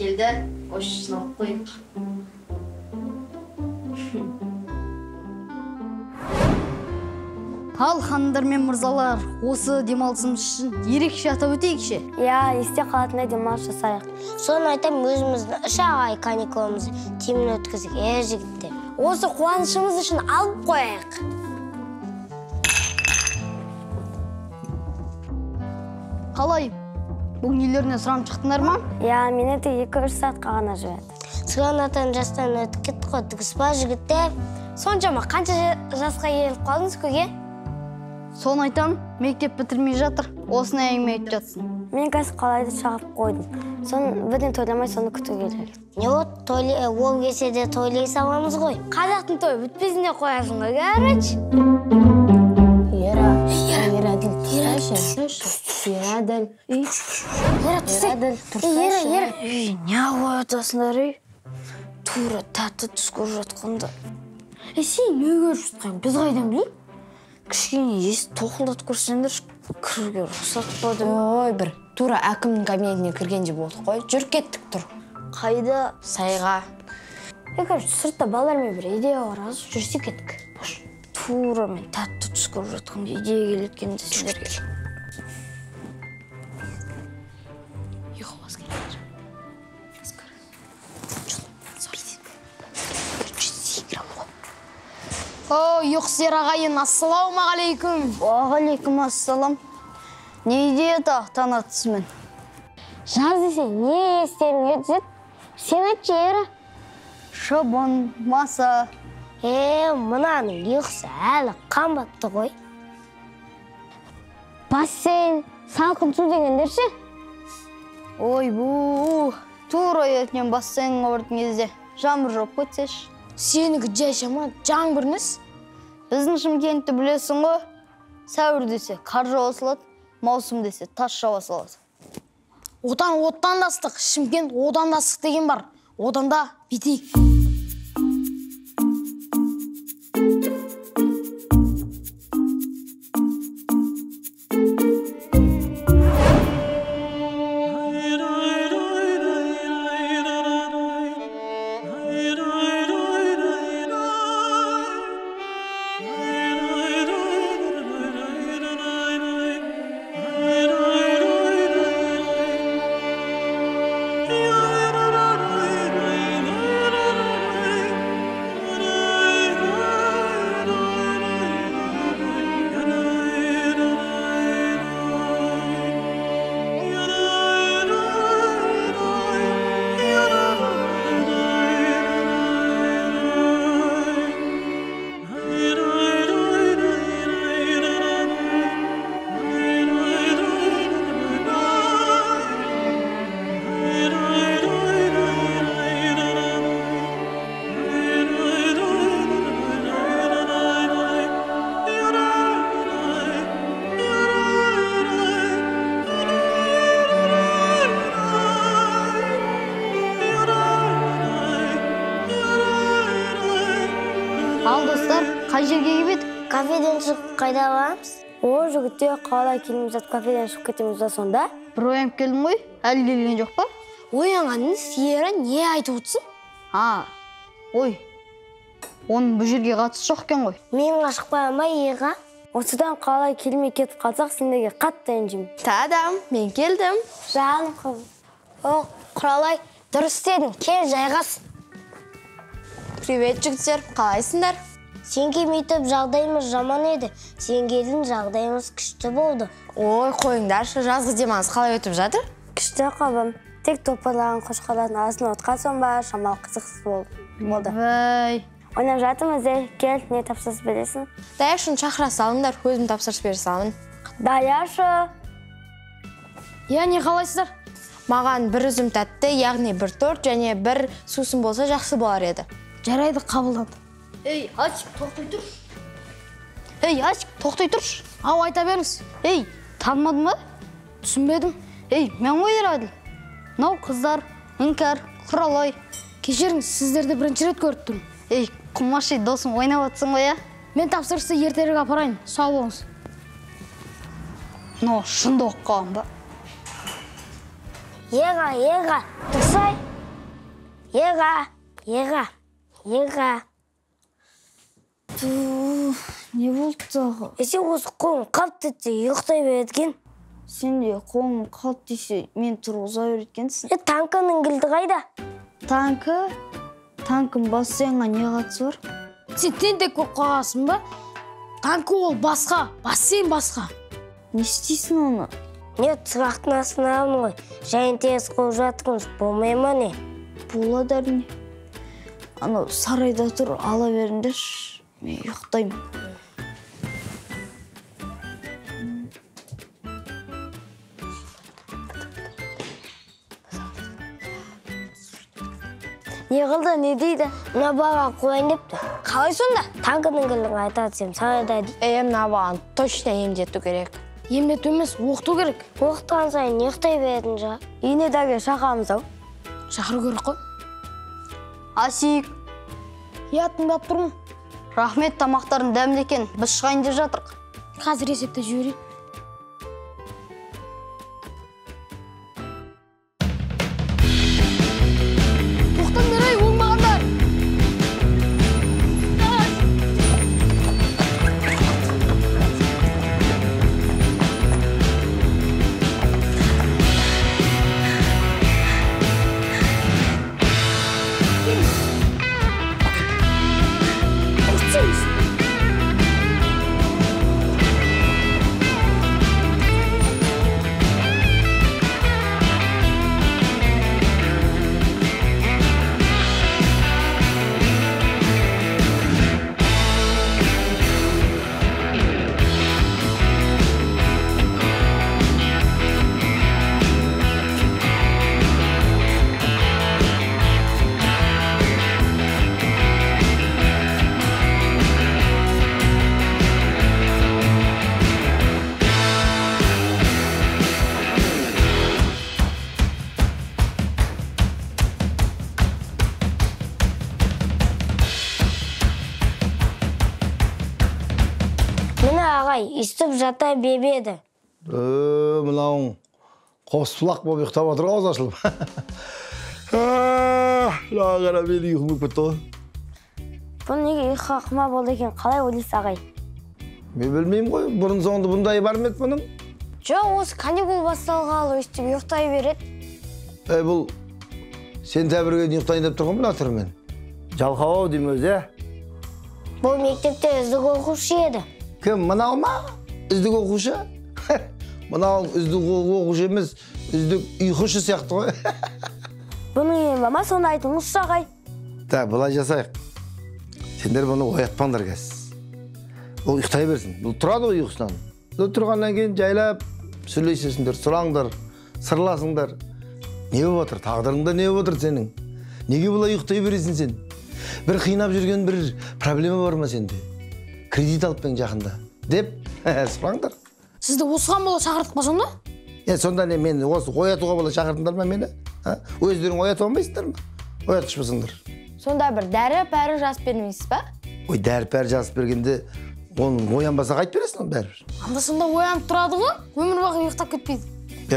Келді, осы жиналып қойық. Ал ханымдар мен мырзалар, осы демалысымыз үшін ерекше атап өтейікші. Иә, есте қалатындай демалыс жасайық. Соны айтам, өзіміздің 3 ай каникулымызды тиімді өткізік, жігіттер. Осы қуанышымыз үшін алып қояйық. Қалай? Бүгін үйлеріне сұранып шықтыңдар ма? Иә, мені тек 2-3 сағатқа ғана жіберді. Сұранатын жастан өтіп кетті ғой, дұрыс па, жігіттер? Соншама қанша жасқа келіп қалдыңыз, көке? Соны айтам, мектеп бітірмей жатыр, осыны әңгіме айтып жатсың. Мен қазір қалайды шағып қойдым. Соны бірден тойламай, соны күту керек. Не ол келсе де тойлай саламыз ғой. Қазақтың тойы бітпесін де қоясың ғой, короче. Ера, Әділ, тұрсайшы. Ера, Әділ. Ера, тұрсай. Әділ, тұрсайшы. Ера, Ера. Ей, не қоятасыңдар, ей? Тура тәтті түс көріп жатқанда. Сен не көріп жатқан? Біз қайдан білейік? Кішкене есік тоқылдатып көрсеңдер, кіруге рұқсат па деп. Ой, бір тура әкімнің кабинетіне кіргендей болдық қой. Жүр кеттік тұр. Қайда? Сайға. Короче, сыртта балалармен бір идея бар, аз жүрсе кеттік. Тура мен тәтті түс көріп жатқанда идея келеді екен де сендерге. О, ұйқысер ағайын, ассалаумағалейкум. Уағалейкум ассалам. Не идея тағы таң атысымен? Жаз десе, не естеріңе түседі? Сен айтшы, Ера. Шыбын, маса. Мынаның ұйқысы әлі қанбапты ғой. Бассейн, салқын су дегендер ше? Ойбу, тура ертең бассейнге баратын кезде жаңбыр жауып кетсеші. Сенікі жай шама, жаңбыр несі? Біздің Шымкентті білесің ғой. Сәуір десе қар жауа салады, маусым десе тас жауа салады. Отан отандастық, Шымкент отандастық деген бар. Одан да бүйтейік. Ал достар, қай жерге келіп едік? Кафеден шығып қайда барамыз? О, жігіттер, қалай келмей жатып кафеден шығып кетеміз ба сонда? Бір оянып келдім ғой, әлі келген жоқ па? Оянғаныңыз Ера не айтып отырсың? А, ой, оның бұл жерге қатысы жоқ екен ғой. Мен қашықпаймын ба, Еға? Осыдан қалай келмей кетіп қалсақ, сендерге қатты ренжимін. Та-дам, мен келдім. Жаным қызым. О, Құралай, дұрыс істедің, кел жайғас. Привет, жігіттер, қалайсыңдар? Сен келмей тұрып жағдайымыз жаман еді. Сен келдің, жағдайымыз күшті болды. Ой, қойыңдаршы, жазғы демалыс қалай өтіп жатыр? Күшті қабым. Тек топырлаған қошқарлардың арасында отқан соң ба, шамалы қызықсыз болды. Вәй. Ойнап жатырмыз, кел, не тапсырыс бересің? Даяшыны шақыра салыңдар, өзім тапсырыс бере саламын. Даяшы! Иә, не қалайсыздар? Маған бір үзім тәтті, яғни бір торт және бір сусын болса жақсы болар еді. Жарайды, қабылданды. Ей, Асик, тоқтай тұршы. Ей, Асик, тоқтай тұршы. Ау, айта беріңіз. Ей, танымадың ба? Түсінбедім. Ей, мен ғой Ерәділ. Мынау қыздар, Іңкәр, Құралай. Кешіріңіз, сіздерді бірінші рет көріп тұрмын. Ей, Құмаши, досым, ойнап жатсың ғой, ә? Мен тапсырысты ертерек апарайын, сау болыңыз. Мынау шынды оқып қалған ба? Еға, Еға, тұрсай. Еға, еға, еға. Не болды тағы? Сен осы қолың қалт десе ұйықтай береді екен. Сен де қолың қалт десе мен тұрғыза береді екенсің. Танкінің кілті қайда? Танкі? Танкің бассейнға не қатысы бар? Сен тентек болып қалғансың ба? Танкі ол басқа, бассейн басқа. Не істейсің оны? Не, сұрақтың астына алдым ғой. Жайын тез қойып жатырмыз, болмай ма не? Болады әрине. Анау сарайда тұр, ала беріңдерші. Мен ұйықтаймын. Не қылды, не дейді? Мына бала қояйын депті. Қалай сонда? Танкінің кілтін айтады сен, сарайда дейді. Мына баланы точно емдету керек. Емдету емес, оқыту керек. Оқытқан сайын ұйықтай беретін шығар. Ене дәге шақамыз ау. Шақыру керек қой. Асик. Иә, тыңдап тұрмын. Рахмет, тамақтарың дәмді екен. Біз шығайын деп жатырық. Қазір есепті жіберейін. Тоқтаңдар, ей, оңбағандар! Өйстіп жата береді. Мынауың қоспұлақ болып ұйықтап отыр ғой, ауыз ашылып. Мына қара, менің ұйқым келіп кетті ғой. Бұл неге ұйқыға құмар болды екен, қалай ойлайсыз, ағай? Мен білмеймін ғой, бұрын соңды бұндай бар ма еді бұның? Жоқ, осы каникул басталғалы өйстіп ұйықтай береді. Бұл сентябрьге дейін ұйықтайын деп тұрған мына түрімен. Жалқау ау деймін өзі, ә? Бұл мектепте үздік оқушы еді. Кім, мынау ма? Үздік оқушы? Мынау үздік оқушы емес, үздік ұйқышы сияқты ғой. Бұның емі бар ма, соны айтыңызшы, ағай. Так, былай жасайық. Сендер бұны оятпаңдар қазір. Ол ұйықтай берсін. Бұл тұрады ғой ұйқысынан. Бұл тұрғаннан кейін жайлап сөйлесесіңдер, сұраңдар, сырласыңдар. Не болып отыр? Тағдырыңда не болып отыр сенің? Неге бұлай ұйықтай бересің сен? Бір қинап жүрген бір проблема бар ма сенде? Кредит алып пен жақында деп сұраңдар. Сізді осыған бола шақырдық па сонда? Сонда не, мен осы оятуға бола шақырдыңдар ма мені? Өздерің оятып алмайсыңдар ма? Оятышпасыңдар. Сонда бір дәрі-пәрі жазып бермейсіз ба? Ой, дәрі-пәрі жазып бергенде оны оянбаса қайтып бересің оны бәрібір. Анда сонда оянып тұрады ғой, өмір бақи ұйықтап кетпейді.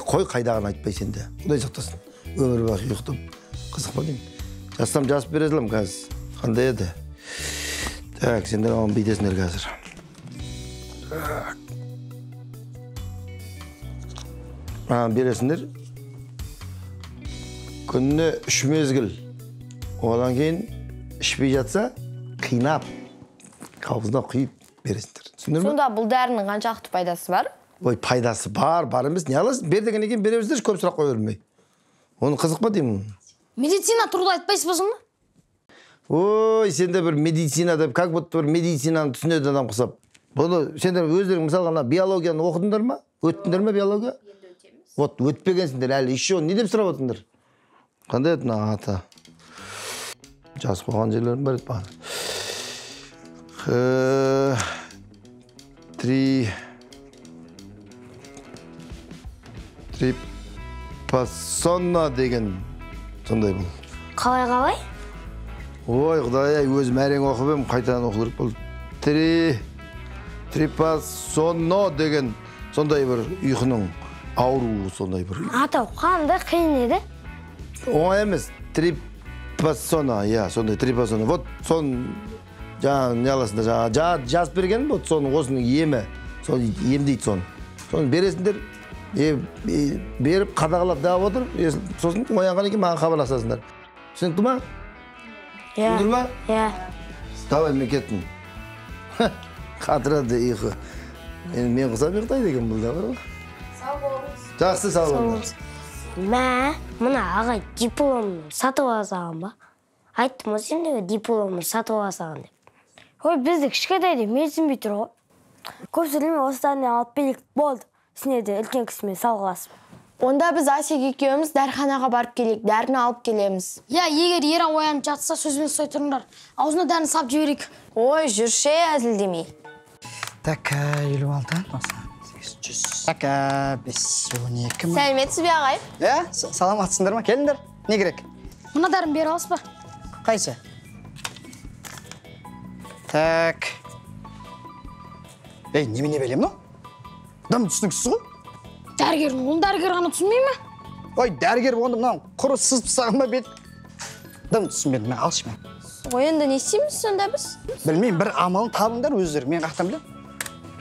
Қой, қайдағыны айтпай сен де. Құдай сақтасын. Өмір бақи ұйықтап қызық па деймін. Жазсам жазып бере саламын қазір. Қандай еді? Так, сендер оған бүйтесіңдер қазір. Так. Бересіңдер. Күніне 3 мезгіл. Одан кейін ішпей жатса, қинап, қауызына құйып бересіңдер. Түсіндіңдер ме? Сонда бұл дәрінің қаншалықты пайдасы бар? Ой, пайдасы бар, бар емес. Не аласың? Бер деген екен, бере берсеңдерші, көп сұрақ қоя бермей. Оны қызық па деймін? Медицина туралы айтпайсыз ба сонда? Ой, сенде бір медицина деп, как будто бір медицинаны түсінетін адам құсап. Бұны сендер өздерің мысалға мына биологияны оқыдыңдар ма? Өттіңдер ме биология? Вот, өтпегенсіңдер әлі. Еще не деп сұрап отырсыңдар? Қандай еді мына аты? Жазып қойған жерлерім бар еді бағана. Трипасона деген сондай бұл. Қалай қалай? Ой, құдай-ай, өзім әрең оқып едім, қайтадан оқу керек болды. Трипасоно деген сондай бір ұйқының ауруы сондай бір. Атау қандай қиын еді? Оңай емес. Трипасона, иә, сондай трипасона. Вот соны жаңа не аласыңдар, жаңа жазып берген, вот соның осының емі, соны емдейді соны. Соны бересіңдер, беріп қадағалап дауып отырып, сосын оянғаннан кейін маған хабарласасыңдар. Түсінікті ма? Иә. Түсіндір ма? Иә. Давай, мен кеттім. Қатырады ұйқы. Енді мен құсап ұйықтайды екен бұл да бар ғой. Сау болыңыз. Жақсы, сау болыңыз. Мә, мына ағай дипломын сатып ала салған ба? Айттым ғой сендерге дипломын сатып ала салған деп. Ой, бізді кішкентай деп менсінбей тұр ғой. Көп сөйлемей осыдан алып берейік болды. Сендер де үлкен кісімен салғыласып. Онда біз Асек екеуміз дәріханаға барып келейік, дәріні алып келеміз. Иә, егер Ера оянып жатса, сөзбен ұстай тұрыңдар. Аузына дәріні сап жіберейік. Ой, жүрше әзілдемей. Так, 56, 98, 100. Так, 5, 12 мың. Сәлеметсіз бе, ағай? Иә, саламатсыңдар ма? Келіңдер. Не керек? Мына дәріні бере аласыз ба? Қайсы? Так. Ей, немене беремін, мынау? Дым түсініксіз ғой. Дәрігердің, оны дәрігер ғана түсінбей ме? Ой, дәрігер болғанда мынау құры сызып тастаған ба бет? Дым түсінбедім, мен алшы мен. Ой, енді не істейміз сонда біз? Білмеймін, бір амалын табыңдар өздері, мен қаяқтан білемін?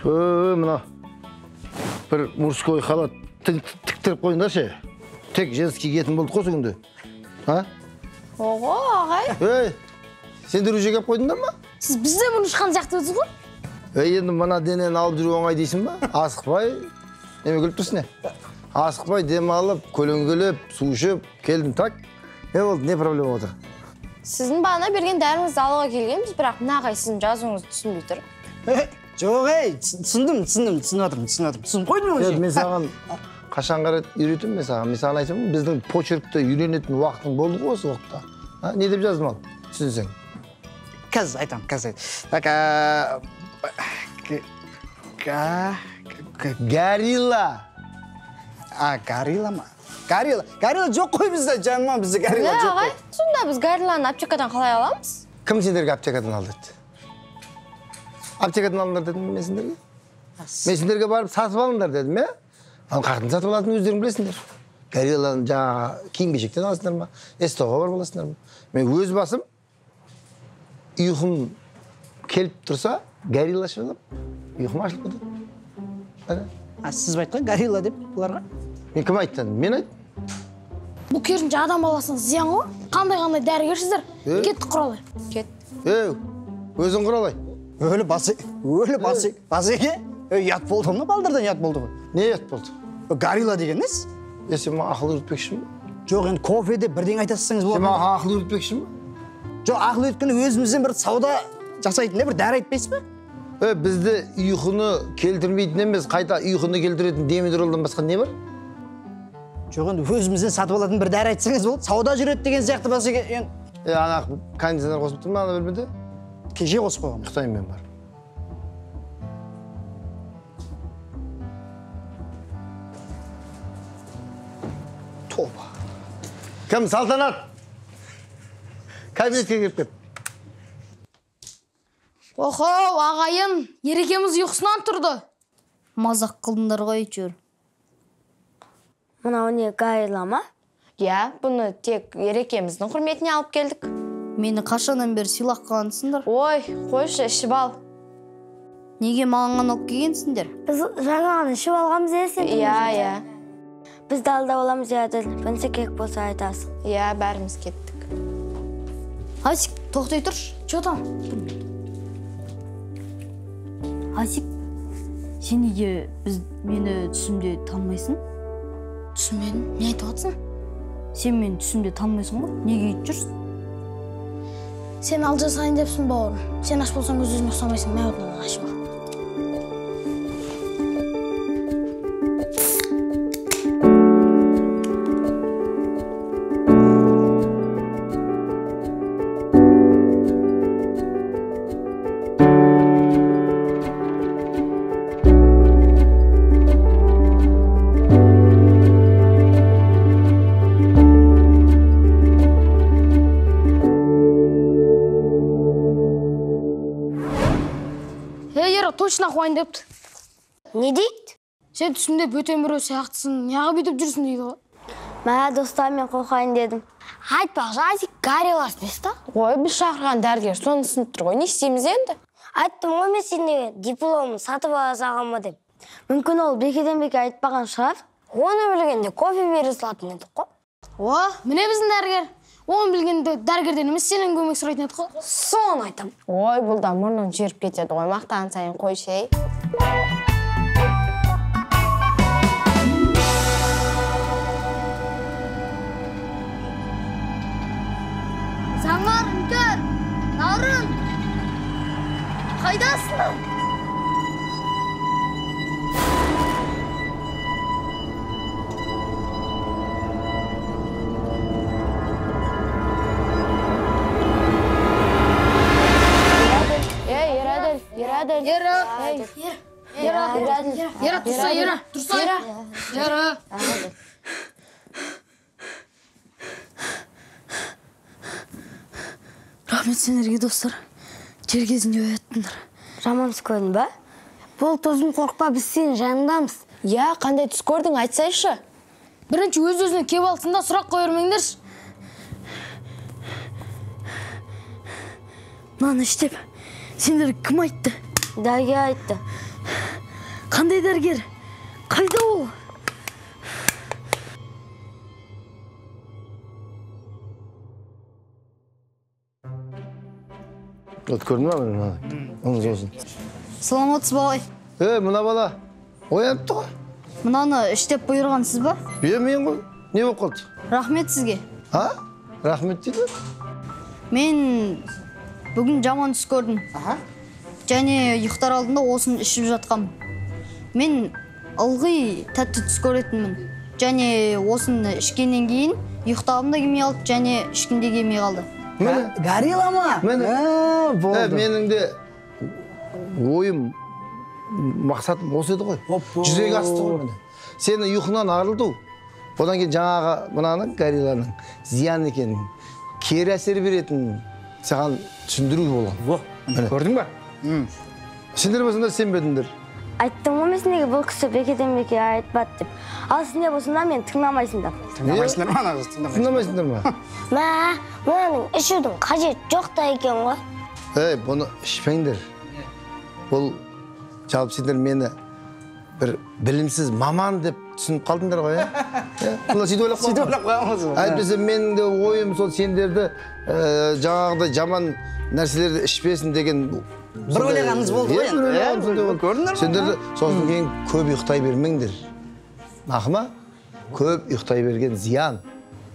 Тө, мына бір мужской халат тіктіріп қойыңдаршы. Тек женский киетін болдық қой сол күнде. А? Ого, ағай. Ей, сендер уже келіп қойдыңдар ма? Сіз бізден бұрын ұшқан сияқты едіңіз ғой. Ей, енді мына денені алып жүру оңай дейсің ба? Асықпай, неме күліп тұрсың не? Асықпай демалып, көлеңкелеп, су ішіп, келдім, так? Не болды, не проблема отыр? Сіздің бағана берген дәріңізді алуға келгенбіз, бірақ мына ағай сіздің жазуыңызды түсінбей тұр. Жоқ, ей, түсіндім, түсініп жатырмын, түсініп қойдым ғой. Мен саған қашан қарай үйретемін, мен саған айтамын, біздің почеркті үйренетін уақытың болды ғой осы уақытта. Не деп жаздым ал, түсінсең? Қазір айтамын, қазір айтамын. Так, Горилла. А, горилла ма? Горилла. Горилла жоқ қой бізде, жаным, бізде горилла жоқ қой. Сонда біз горилланы аптекадан қалай аламыз? Кім сендерге аптекадан ал деді? Аптекадан алыңдар дедім мен сендерге. Мен сендерге барып сатып алыңдар дедім, ә? Ал қаяқтан сатып алатынын өздерің білесіңдер. Горилланы жаңағы киім-кешектен аласыңдар ма? СТО-ға барып аласыңдар ма? Мен өз басым ұйқым келіп тұрса, горилла ішіп аламын, ұйқым ашылып кетеді. А сіз бе айтқан горилла деп бұларға? Мен кім айтты? Мен айттым. Бұл керісінше адам баласына зиян ғой. Қандай-қандай дәрігерсіздер. Кеттік Құралай. Кет. Ей, өзің Құралай. Өлі басы, өлі басы, басеке. Ұят болды ма? Балдардан ұят болды ғой. Не ұят болды? Горилла деген несі? Е, сен маған ақыл үйретпекшісің бе? Жоқ, енді кофеде бірдеңе айтасыңыз болады. Сен маған ақыл үйретпекшісің бе? Жоқ, ақыл үйреткенде өзімізден бір сауда жасайтын бір дәрі айтпайсыз ба? Бізді ұйқыны келтірмейтін емес, қайта ұйқыны келтіретін димедролдан басқа не бар? Жоқ, енді өзімізден сатып алатын бір дәрі айтсаңыз болды. Сауда жүреді деген сияқты басеке. Енді ана кондиционер қосып тұр ма ана бөлмеде? Кеше қосып қойғанмын. Ұйықтаймын мен барып. Тоба. Кім? Салтанат. Кабинетке кіріп кет. Охо, ағайын, Ерекеміз ұйқысынан тұрды. Мазақ қылдыңдар ғой әйтеуір. Мынау не, горилла ма? Иә, бұны тек Ерекеміздің құрметіне алып келдік. Мені қашаннан бері сыйлақ қылғансыңдар? Ой, қойшы, ішіп ал. Неге маған ғана алып келгенсіңдер? Біз жаңа ғана ішіп алғанбыз иә сен? Иә, иә. Біз де алдап аламыз, Әділ. Бірінші керек болса айтасың. Иә, бәріміз кеттік. Асик, тоқтай тұршы. Че там? Асик, сен неге мені түсімде танымайсың? Түсінбедім, не айтып жатсың? Сен мені түсімде танымайсың ғой, неге өйтіп жүрсің? Сен алжасайын депсің, бауырым. Сен аш болсаң өз өзіңе ұқсамайсың, мә отынан ашып ал. Точно қуайын депті. Не дейді? Сен түсімде бөтен біреу сияқтысың, неғып бүйтіп жүрсің дейді ғой. Мә, достарыммен қорқайын дедім. Айтпақшы, Азик горилласы несі та? Ой, біз шақырған дәрігер соны түсініп тұр ғой. Не істейміз енді? Айттым ғой мен сендерге дипломын сатып ала салған ба деп. Мүмкін ол бекеден беке айтпаған шығар. Оны білгенде кофе бере салатын едік қой. О, міне біздің дәрігер. Оны білгенде дәрігерден емес, сенен көмек сұрайтын едік қой. Соны айтам. Ой, бұл да мұрнын жеріп кетеді ғой, мақтаған сайын қойшы, ей. Заңғар, Іңкәр, Нарын, қайдасың? Ей, Ераділ, Ераділ. Ера, Ера, Ера, тұрса, Ера, тұрса, Ера. Рахмет сендерге, достар. Жер кезінде ояттыңдар. Жаман түс көрдің ба? Бол, досым, қорықпа, біз сенің жаныңдамыз. Иә, қандай түс көрдің, айтсайшы. Бірінші өз-өзіне кеп алсын да сұрақ қоя бермеңдерші. Мынаны іш деп сендер кім айтты? Дәрігер айтты. Қандай дәрігер? Қайда ол? Вот көрдің ба міне мынаны? Оны сосын. Саламатсыз ба, ағай? Е, мына бала ояныпты ғой. Мынаны іш деп бұйырған сіз ба? Е, мен ғой. Не болып қалды? Рахмет сізге. А? Рахмет дейді? Мен бүгін жаман түс көрдім. Және ұйықтар алдында осыны ішіп жатқам. Мен ылғи тәтті түс көретінмін. Және осыны ішкеннен кейін ұйықтағым да келмей қалды, және ішкім де келмей қалды. Міне. Горилла ма? Міне. Болды. Менің де ойым, мақсатым осы еді ғой. Жүзеге асты ғой міне. Сені ұйқыңнан арылту. Одан кейін жаңағы мынаның горилланың зиян екенін, кері әсер беретінін саған түсіндіру болған. Во, көрдің ба? Сендер болсаңдар сенбедіңдер. Айттым ғой мен сендерге, бұл кісі бекеден беке айтпады деп. Ал сендер болсаңдар мені тыңдамайсыңдар. Тыңдамайсыңдар ма, ана қыз? Тыңдамайсыңдар ма? Мә, мынаның ішудің қажеті жоқ та екен ғой. Ей, бұны ішпеңдер. Бұл жалпы сендер мені бір білімсіз маман деп түсініп қалдыңдар ғой, ә? Бұлар сөйтіп ойлап Сөйтіп ойлап қойғанбыз ғой. Әйтпесе менің де ойым сол сендерді жаңағыдай жаман нәрселерді ішпесін деген бір ойлағанымыз болды ғой енді. Көрдіңдер ме? Сендерді сосын кейін көп ұйықтай бермеңдер. Нақы ма? Көп ұйықтай берген зиян.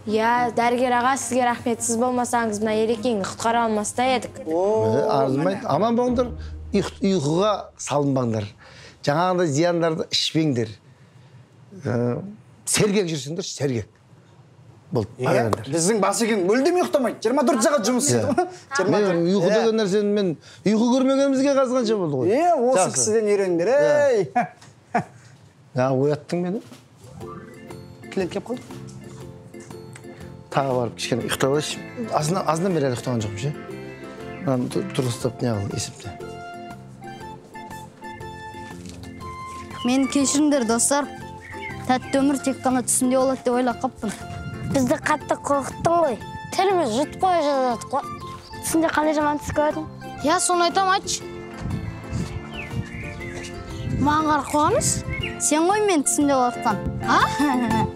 Иә, дәрігер аға, сізге рахмет. Сіз болмасаңыз, мына Ерекеңді құтқара алмас та едік. Арзымайды. Аман болыңдар, ұйқыға салынбаңдар. Жаңағыдай зияндарды ішпеңдер. Сергек жүрсіңдер, сергек. Болды, араңдар. Біздің Басекең мүлдем ұйықтамайды. 24 сағат жұмыс істейді ғой. Мен ұйқы деген нәрсені мен ұйқы көрмегенімізге қазғанша болды ғой. Е, осы кісіден үйреніңдер, ей. Жаңа ояттың мені. Клиент келіп қалды. Тағы барып кішкене ұйықтап алайыншы. Азынан бері әлі ұйықтаған жоқпын ше. Мынаны дұрыстап не қыл, есепте. Мені кешіріңдер, достар. Тәтті өмір тек қана түсімде болады деп ойлап қаппын. Бізді қатты қорқыттың ғой. Тіліміз жұтып қоя жаздадық қой. Түсінде қандай жаман түс көрдің? Иә, соны айтам, айтшы. Маған қарап қойғанбыз? Сен ғой мен түсімде қорқытқан. А?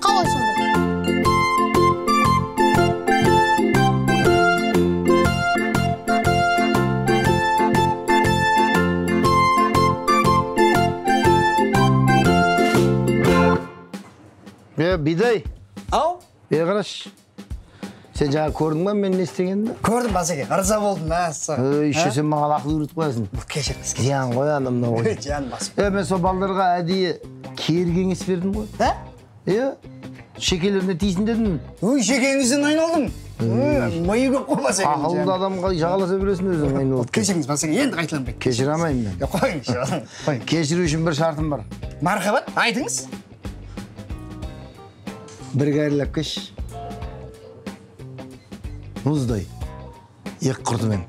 Қалай сонда? Е, бидай. Ау? Бері қарашы. Сен жаңа көрдің ба мен не істегенімді? Көрдім, Басеке, ырза болдым, мәссаған. Еще сен маған ақыл үйретіп қоясың. Кешіріңіз. Зиян ғой ана мынау ғой. Зиян, Басеке. Мен сол балдарға әдейі кері кеңес бердім ғой. Ә? Е, шекелеріне тисін дедім. Өй, шекеңізден айналдым. Миы көп қой, Басеке. Ақылды адамға жағаласа бересің өзің айналып. Кешіріңіз, Басеке, енді қайталанбайды. Кешіре алмаймын мен. Қойыңыз, қойыңыз. Кешіру үшін бір шартым бар. Мархабат, айтыңыз. Бір кәрілеп кеш. Мұздай. Екі құртымен.